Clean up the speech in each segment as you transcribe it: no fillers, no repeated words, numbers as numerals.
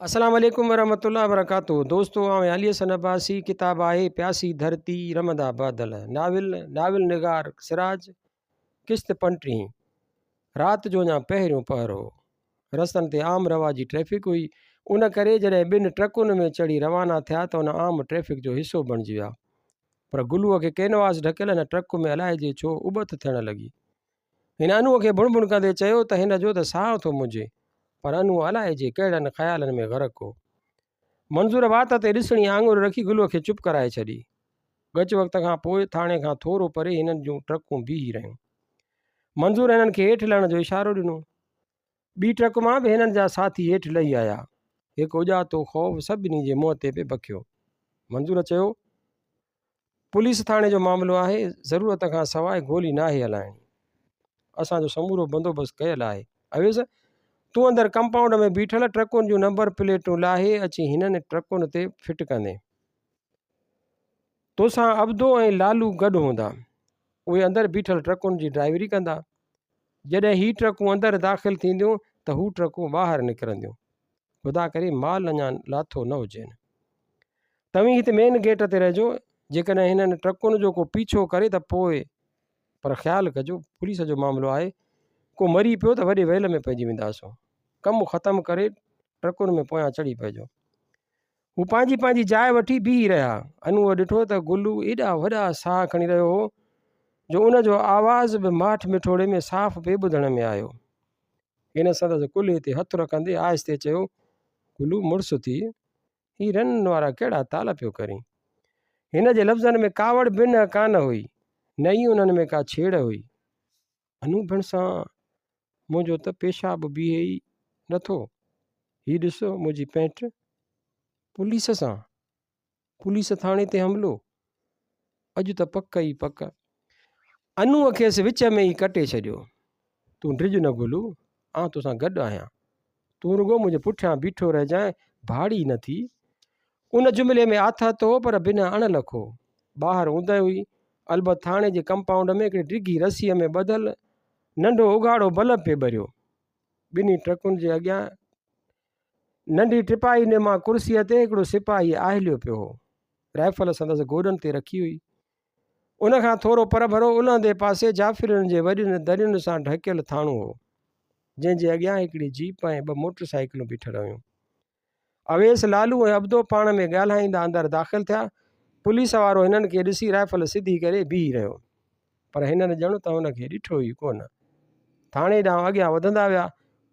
السلام عليڪم ورحمة الله وبرڪاته دوستو آئون علي حسن عباسي ڪتاب آهي پياسي ڌرتي رمندا بادل ناول ناول نگار سراج قسط پنٽيهين رات جو اڃا پهريون پهر هو رستن تي عام رواجي ٽريفڪ هئي ان ڪري جڏهن ٻن ٽرڪن ۾ چڙهي روانا ٿيا ته ان عام ٽريفڪ جو حصو بڻجي ويا پر گلوء کي ڪينواس ڍڪيل هن ٽرڪ ۾ الائجي ڇو اٻت ٿيڻ لڳي هن انوء کي ڀڻ ڀڻ ڪندي چيو ته هن جو ته ساهه ٿو منجهي، پر انو الائجي ڪهڙن خيالن ۾ غرق هو. منظور وات تي ڏسڻي آڱر رکي گلوء کي چپ ڪرائي ڇڏي. ڳچ وقت کان پوء ٿاڻي کان ٿورو پري هنن جون ٽرڪون بيهي رهيون. منظور هنن کي هيٺ لهڻ جو اشارو ڏنو. ٻي ٽرڪ مان به هنن جا ساٿي هيٺ لهي آيا. هڪ اڄاتو خوف سڀني جي منهن تي پئي بکيو. منظور چيو. پوليس ٿاڻي جو معاملو آهي، ضرورت کان سواء گولي ناهي هلائڻي. اسان جو سمورو بندوبست ڪيل آهي. اويس، تون اندر ڪمپائونڊ ۾ بيٺل ٽرڪن جون نمبر پليٽون لاهي اچي هنن ٽرڪن تي فٽ ڪندين. توسان عبدو ۽ لالو گڏ هوندا. اهي اندر بيٺل ٽرڪن جي ڊرائيوري ڪندا. جڏهن هي ٽرڪون اندر داخل ٿينديون ته هو ٽرڪون ٻاهر نڪرنديون. خدا ڪري مال اڃا لاٿو نه هجين. توهين هت مين گيٽ تي رهجو، جيڪڏهن هنن ٽرڪن جو ڪو پيڇو ڪري ته پوء پر خيال ڪجو، پوليس جو معاملو آهي، ڪو مري پيو ته وڏي ويل ۾ پئجي وينداسون. ڪم ختم ڪري ٽرڪن ۾ پويان چڙهي پئجو. هو پنهنجي پنهنجي جاء وٺي بيهي رهيا. انوء ڏٺو ته گلو ايڏا وڏا ساهه کڻي رهيو هو، جو ان جو آواز به ماٺ مٺوڙي ۾ صاف پئي ٻڌڻ ۾ آيو. هن سندس ڪلهي تي هٿ رکندي آهستي چيو، گلو مڙس ٿي، هي رنن وارا ڪهڙا تال پيو ڪرين؟ هن جي لفظن ۾ ڪاوڙ بنهه ڪانه هئي، نه ئي انهن ۾ ڪا ڇيڙ هئي. انو ڀيڻسان، منهنجو ته پيشاب بيهي ئي نٿو. هي ڏس منهنجي پينٽ. پوليس سان؟ پوليس ٿاڻي تي حملو؟ اڄ ته پڪ ئي پڪ. انوء کيس وچ ۾ ئي ڪٽي ڇڏيو. تون ڊڄ نه گلو، آئون توسان گڏ آهيان. تون رڳو منهنجي پٺيان بيٺو رهجانء، ڀاڙي نه ٿي. ان جملي ۾ آٿت هو پر بنهه اڻ لک هو. ٻاهر اوندهه هئي. البت ٿاڻي جي ڪمپائونڊ ۾ هڪڙي ڊگهي رسيء ۾ ٻڌل ننڍو اگهاڙو بلب پئي ٻريو. ٻنهي ٽرڪن جي اڳيان ننڍي ٽپاهي نما ڪرسيء تي هڪڙو سپاهي آهليو پيو هو. رائفل سندس گوڏن تي رکي هئي. ان کان ٿورو پرڀرو الهندي پاسي جعفرين جي وڏين درين سان ڍڪيل ٿاڻو هو، جنهن جي اڳيان هڪڙي جيپ ۽ ٻه موٽر سائيڪلون بيٺل هيون. اويس، لالو ۽ عبدو پاڻ ۾ ڳالهائيندا اندر داخل ٿيا. پوليس وارو هنن کي ڏسي رائفل سڌي ڪري بيهي رهيو. پر هنن ڄڻ ته هن کي ڏٺو ئي ڪونه. ٿاڻي ڏانهن اڳيان وڌندا ويا.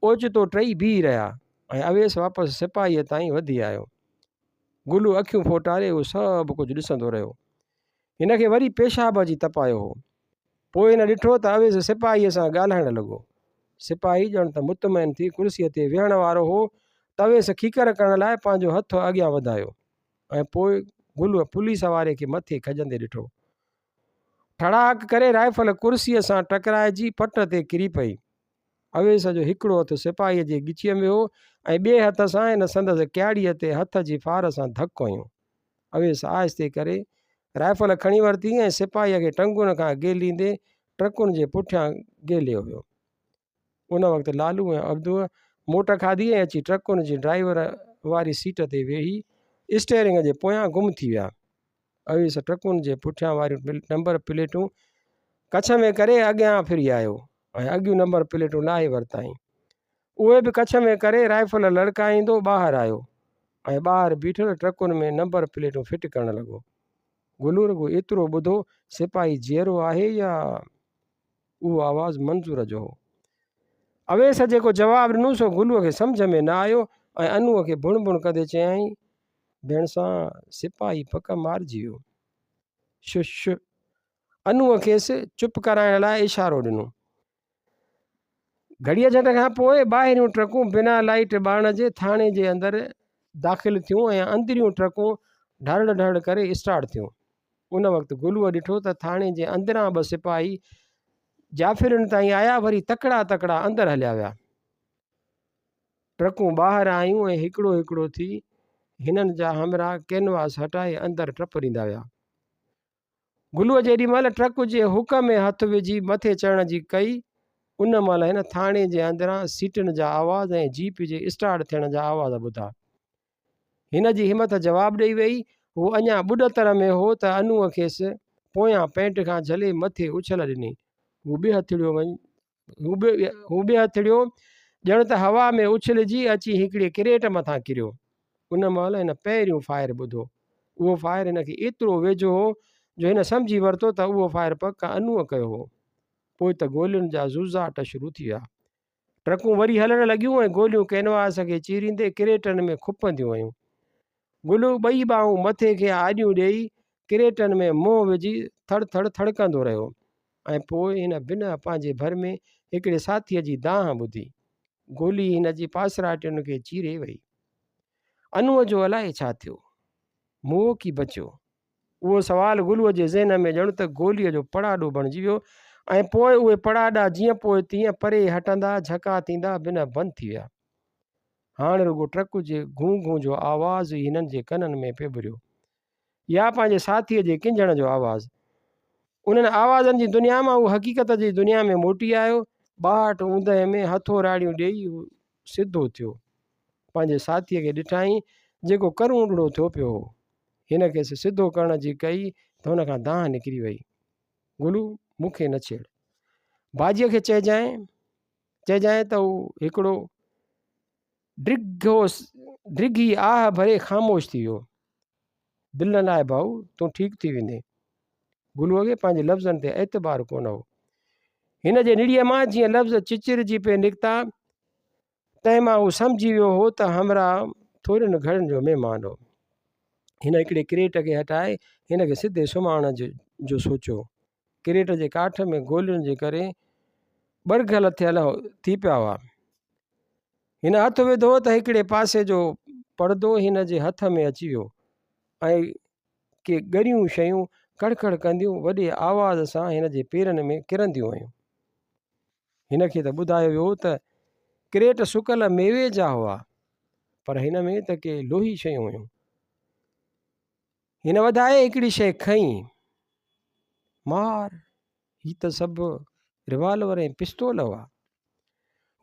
اوچتو ٽئي بيهي رهيا ۽ اويس واپس سپاهيء تائين وڌي آيو. گلو اکيون ڦوٽاري اهو سڀ ڪجهه ڏسندو رهيو. هن کي وري پيشاب اچي تپايو هو. پوء هن ڏٺو ته اويس سپاهيء سان ڳالهائڻ لڳو. سپاهي ڄڻ ته مطمئن ٿي ڪرسيء تي ويهڻ وارو هو ته اويس کيڪر ڪرڻ لاء پنهنجو هٿ اڳيان وڌايو ۽ پوء گلوء پوليس واري کي مٿي کڄندي ڏٺو. ٺڙاڪ ڪري رائفل ڪرسيء سان ٽڪرائجي پٽ تي ڪري پئي. اويس جو هڪڙو هٿ سپاهيء جي ڳچيء ۾ هو ۽ ٻئي هٿ سان هن سندس ڪياڙيء تي هٿ جي ڦار سان ڌڪ هنيو. اويس آهستي ڪري رائفل کڻي ورتي ۽ سپاهيء کي ٽنگن کان گهليندي ٽرڪن جي پٺيان گهليو ويو. ان وقت لالو ۽ عبدوء موٽ کاڌي ۽ اچي ٽرڪن جي ڊرائيور واري سيٽ تي ويهي اسٽيئرنگ جي پويان گم ٿي ويا. اويس ٽرڪن جي پٺيان واريون نمبر پليٽون ڪڇ ۾ ڪري اڳيان ڦري آيو ۽ اڳيون نمبر پليٽون لاهي ورتائين. اهي به ڪڇ ۾ ڪري رائفل لڙڪائيندو ٻاهر آيو ۽ ٻاهر بيٺل ٽرڪن ۾ نمبر پليٽون فٽ ڪرڻ لڳو. گلو رڳو ايترو ٻڌو، سپاهي جيئرو آهي يا؟ اهو آواز منظور جو هو. اويس جيڪو جواب ڏنو سو گلوء کي سمجهه ۾ نه آيو ۽ انوء کي ڀڻ ڀڻ ڪندي چيائين، ڀيڻسان سپاهي پڪ مارجي ويو. ش ش. انوء کيس چپ ڪرائڻ لاء اشارو ڏنو. گهڙيء جهٽ کان پوء ٻاهريون ٽرڪون بنا لائيٽ ٻارڻ جي ٿاڻي جي اندر داخل ٿيون ۽ اندريون ٽرڪون ڍرڙ ڍرڙ ڪري اسٽارٽ ٿيون. ان وقت گلوء ڏٺو ته ٿاڻي جي اندران ٻه سپاهي جعفرين تائين آيا وري تڪڙا تڪڙا اندر هليا ويا. ٽرڪون ٻاهر آيون ۽ هڪڙو هڪڙو ٿي هنن جا همراهه ڪينواس هٽائي اندر ٽپ ڏيندا ويا. گلوء جيڏي مهل ٽرڪ جي هڪ ۾ هٿ وجهي مٿي چڙهڻ جي ڪئي، ان مهل هن ٿاڻي جي اندران سيٽن جا آواز ۽ جيپ جي اسٽارٽ ٿيڻ جا آواز ٻڌا. هن جي همٿ جواب ڏئي ويئي. هو اڃا ٻڏتر ۾ هو ته انوء کيس پويان پينٽ کان جهلي مٿي اڇل ڏني. هو ٻه هٿڙيو ڄڻ ته هوا ۾ اڇلجي اچي هڪڙي ڪريٽ مٿان ڪريو. ان مهل هن پهريون فائر ٻڌو. اهو فائر هن کي ايترو ويجهو هو جو هن سمجهي ورتو ته اهو فائر پڪ انوء ڪيو هو. پوء ته گولين جا زوزاٽ شروع ٿي ويا. ٽرڪون وري هلڻ لڳيون ۽ گوليون ڪينواس کي چيريندي ڪريٽن ۾ کپنديون ويون. گلو ٻئي ٻانهون مٿي کي آڏيون ڏيئي ڪريٽن ۾ منهن وجهي ٿڙ ٿڙ ٿڙڪندو رهيو ۽ پوء هن بنهه پنهنجي ڀر ۾ هڪڙي ساٿيء جي دانهن ٻڌي. گولي هن جي پاسراٽين کي چيري وئي. انوء جو الائي ڇا ٿيو؟ موئو ڪي بچيو؟ اهو سوال گلوء جي ذهن ۾ ڄڻ ته گوليء جو پڙاڏو بڻجي ويو ۽ پوء اهي پڙاڏا جيئن پوء تيئن پري هٽندا، جهڪا ٿيندا بنهه بند ٿي ويا. هاڻ رڳو ٽرڪ جي گهون گهون جو آواز ئي هنن جي ڪنن ۾ پئي ٻريو. يا پنهنجي ساٿيء جي ڪنجهڻ جو آواز. انهن آوازن جي دنيا مان هو حقيقت جي دنيا ۾ موٽي آيو. ٻاهٽ اوندهه ۾ هٿوراڙيون ڏيئي هو سڌو ٿيو. پنهنجي ساٿيء کي ڏٺائين، جيڪو ڪرونڊڙو ٿيو پيو هو. هن کيس سڌو ڪرڻ جي ڪئي ته هن کان دانهن نڪري وئي. گلو، مون کي نه ڇيڙ. باجيء کي چئجانء، چئجانء ته هو هڪڙو ڊگهو ڊگهي آهه ڀري خاموش ٿي ويو. دل نه لاهه ڀائو، تون ٺيڪ ٿي ويندين. گلوء کي پنهنجي لفظن تي اعتبار ڪونه هو. هن جي نڙيء مان جيئن لفظ چچرجي پئي نڪتا، تنهن مان هو سمجهي ويو هو ته همراهه ٿورين گهڙين جو مهمان هو. هن هڪڙي ڪريٽ کي هٽائي هن کي سڌي سمهارڻ جو سوچيو. ڪريٽ جي ڪاٺ ۾ گولين جي ڪري ٻرگهل ٿيل ٿي پيا هئا. هن هٿ وڌو ته هڪڙي پاسي جو پڙدو هن جي هٿ ۾ اچي ويو ۽ ڪي ڳريون شيون ڪڙڪڙ ڪنديون وڏي آواز سان هن جي پيرن ۾ ڪرنديون ويون. هن کي ته ٻڌايو ويو ته ڪريٽ سڪل ميوي جا هئا، پر هن ۾ ته ڪي لوهي شيون هيون. هن وڌائي هڪڙي شيء کنئي. مار، هي ته سڀ ريوالور ۽ پستول هئا.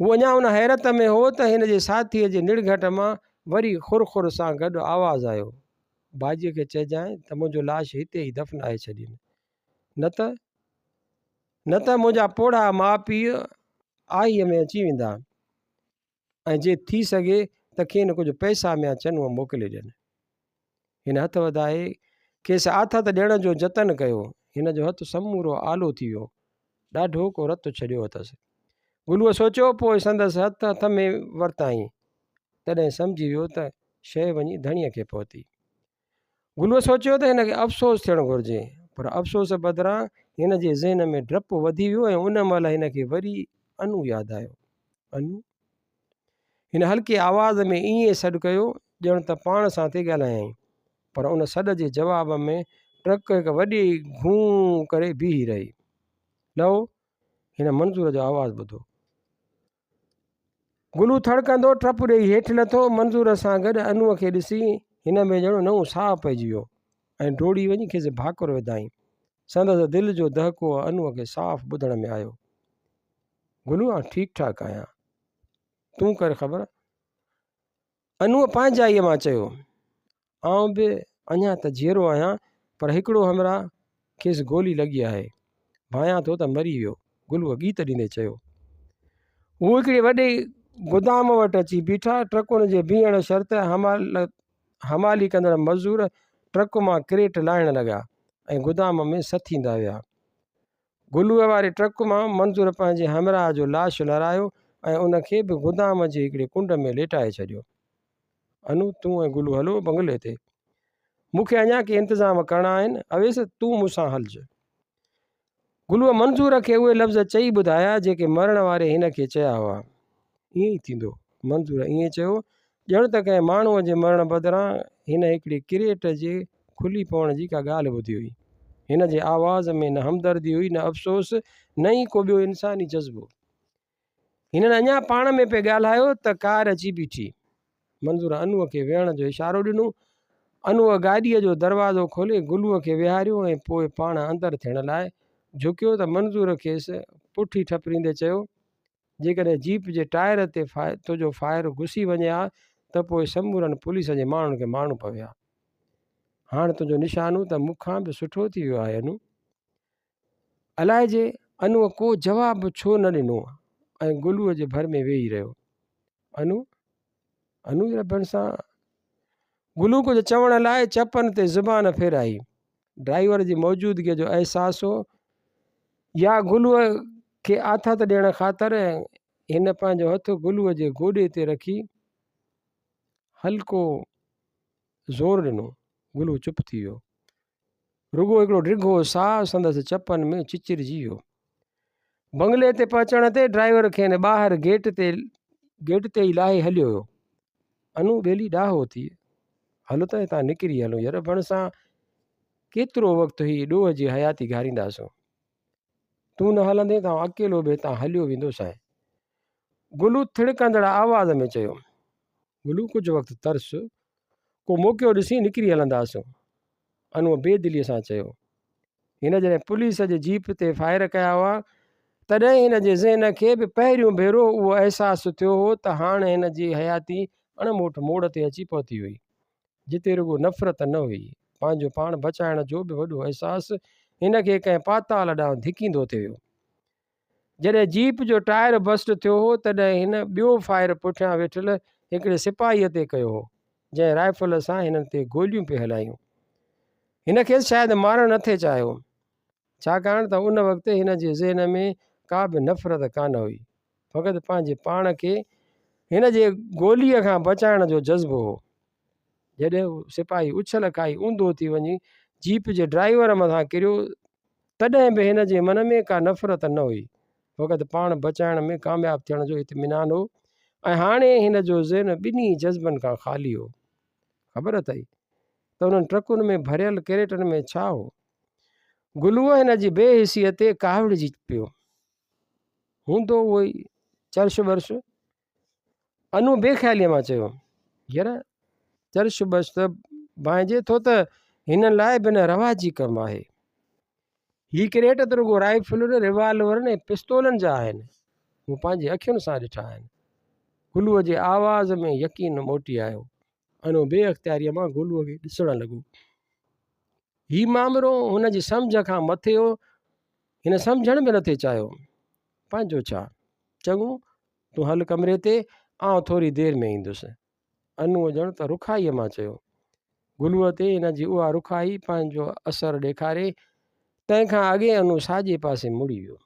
هو اڃا ان حيرت ۾ هو ته هن جي ساٿيء جي نڙگهٽ مان وري خر خر سان گڏ آواز آيو، باجيء کي چئجانء ته منهنجو لاش هتي ئي دفنائي ڇڏين، نه ته نه ته منهنجا پوڙها ماء پيء آهيء ۾ اچي ويندا ۽ جي ٿي سگهي ته کين ڪجهه پئسا ميان چنوء موڪلي ڏين. هن هٿ وڌائي کيس آٿت ڏيڻ جو جتن ڪيو. هن جو هٿ سمورو آلو ٿي ويو. ڏاڍو ڪو رت ڇڏيو اٿس. گلوء سوچيو، پوء سندس هٿ هٿ ۾ ورتائين. تڏهن سمجهي ويو ته شيء وڃي ڌڻيء کي پهتي. گلوء سوچيو ته هن کي افسوس ٿيڻ گهرجي، پر افسوس بدران هن جي ذهن ۾ ڊپ وڌي ويو ۽ ان مهل هن کي وري انو ياد آيو. انو؟ هن هلڪي آواز ۾ ائين سڏ ڪيو، ڄڻ ته پاڻ سان ٿي ڳالهايائين، پر ان سڏ جي جواب ۾ ٽرڪ هڪ وڏي گهون ڪري بيهي رهي. لهو! هن منظور جو آواز ٻڌو. گلو ٿڙڪندو ٽپ ڏيئي هيٺ لٿو. منظور سان گڏ انوء کي ڏسي هن ۾ ڄڻ نئون ساهه پئجي ويو ۽ ڊوڙي وڃي کيس ڀاڪر وڌائين. سندس دل جو دهڪو انوء کي صاف ٻڌڻ ۾ آيو. گلو آئون ٺيڪ ٺاڪ آهيان. تون ڪر خبر. انوء پنهنجائيء مان چيو. آئون به اڃا ته جيئرو آهيان، پر هڪڙو همراهه کيس گولي لڳي آهي. ڀانيان ٿو ته مري ويو. گلوء ڳيت ڏيندي چيو. هو هڪڙي وڏي گدام وٽ اچي بيٺا. ٽرڪن جي بيهڻ شرط حمالي ڪندڙ مزور ٽرڪ مان ڪريٽ لاهڻ لڳا ۽ گدام ۾ سٿيندا ويا. گلوء واري ٽرڪ مان منظور پنهنجي همراهه جو لاش لهرايو ۽ ان کي به گدام جي هڪڙي ڪنڊ ۾ ليٽائي ڇڏيو. انو، تون ۽ گلو هلو بنگلي تي. مون کي اڃا ڪي انتظام ڪرڻا آهن. اويس، تون مون سان هلج. گلوء منظور کي اهي لفظ چئي ٻڌايا، جيڪي مرڻ واري هن کي چيا هئا. ائين ئي ٿيندو. منظور ائين چيو، ڄڻ ته ڪنهن ماڻهوء جي مرڻ بدران هن هڪڙي ڪريٽ جي کلي پوڻ جي ڪا ڳالهه ٻڌي هئي. هن جي آواز ۾ نه همدردي هئي، نه افسوس، نه ئي ڪو ٻيو انساني جذبو. هنن اڃا پاڻ ۾ پئي ڳالهايو ته ڪار اچي بيٺي. منظور انوء کي ويهڻ جو اشارو ڏنو. انوء گاڏيء جو دروازو کولي گلوء کي ويهاريو ۽ پوء پاڻ اندر ٿيڻ لاء جهڪيو ته منظور کيس پٺي ٺپريندي چيو، جيڪڏهن جيپ جي ٽائر تي تنهنجو فائر گسي وڃي ها ته پوء سمورن پوليس جي ماڻهن کي مارڻو پوي ها. هاڻ تنهنجو نشانو ته مون کان به سٺو ٿي ويو آهي انو. الائجي انوء ڪو جواب به ڇو نه ڏنو ۽ گلوء جي ڀر ۾ ويهي رهيو. انو! انو جي ڀرسان گلو ڪجهه چوڻ لاء چپن تي زبان ڦيرائي. ڊرائيور جي موجودگيء جو احساس هو يا گلوء کي آٿت ڏيڻ خاطر هن پنهنجو هٿ گلوء جي گوڏي تي رکي هلڪو زور ڏنو. گلو چپ ٿي ويو. رڳو هڪڙو ڊگهو ساهه سندس چپن ۾ چچرجي ويو. بنگلي تي پهچڻ تي ڊرائيور کين ٻاهر گيٽ تي گيٽ تي ئي لاهي هليو ويو. انو ٻيلي ڏاهو ٿي، هل ته هتان نڪري هلون ير ڀڻ سان ڪيترو وقت هي ڏوهه جي حياتي گهارينداسون. تون نه هلندين ته آئون اڪيلو به هتان هليو ويندوسانء. گلو ٿڙڪندڙ آواز ۾ چيو. گلو ڪجهه وقت ترس، ڪو موقعو ڏسي نڪري هلنداسون. انوء بي دليء سان چيو. هن جڏهن پوليس جي جيپ تي فائر ڪيا هئا، تڏهن هن جي ذهن کي به پهريون ڀيرو اهو احساس ٿيو هو ته هاڻ هن جي حياتي اڻموٺ موڙ تي اچي پهتي هئي، جتي رڳو نفرت نه هئي، پنهنجو پاڻ بچائڻ جو به وڏو احساس هن کي ڪنهن پاتال ڏانهن ڌڪيندو ٿي ويو. جڏهن جيپ جو ٽائر بسٽ ٿيو هو، تڏهن هن ٻيو فائر پٺيان ويٺل هڪڙي سپاهيء تي ڪيو هو، جنهن رائفل سان هنن تي گوليون پئي هلايون. هن کيس شايد مارڻ نه ٿي چاهيو، ڇاڪاڻ ته ان وقت هن جي ذهن ۾ ڪا به نفرت ڪانه هئي، فقط پنهنجي پاڻ کي هن جي گوليء کان بچائڻ جو جذبو هو. جڏهن هو سپاهي اڇل کائي اونڌو ٿي وڃي جيپ جي ڊرائيور مٿان ڪريو، تڏهن به هن جي من ۾ ڪا نفرت نه هئي، فقط پاڻ بچائڻ ۾ ڪامياب ٿيڻ جو اطمينان هو ۽ هاڻي هن جو ذهن ٻنهي جذبن کان خالي هو. خبر اٿئي ته انهن ٽرڪن ۾ ڀريل ڪريٽن ۾ ڇا هو؟ گلوء هن جي بي حسيء تي ڪاوڙجي پيو. هوندو اهو ئي چرش برش. انو بي خياليء مان چيو، يار چرش برش ته ڀانئجي ٿو ته هنن لاء بنهه رواجي ڪم آهي. هي ڪريٽ ته رڳو رائفلن، ريوالورن ۽ پستولن جا آهن. مون پنهنجي اکين سان ڏٺا آهن. گلوء جي آواز ۾ يقين موٽي آيو. انو بي اختياريء مان گلوء کي ڏسڻ لڳو. هي مامرو هن جي سمجهه کان مٿي هو. هن سمجهڻ به نٿي چاهيو. پنهنجو ڇا؟ چڱو، تون هل ڪمري تي، آئون ٿوري دير ۾ ايندس. انوء ڄڻ ته رکائيء مان چيو. گلوء تي هن جي اها رکائي پنهنجو اثر ڏيکاري، تنهن کان اڳي انو ساڄي پاسي مڙي ويو.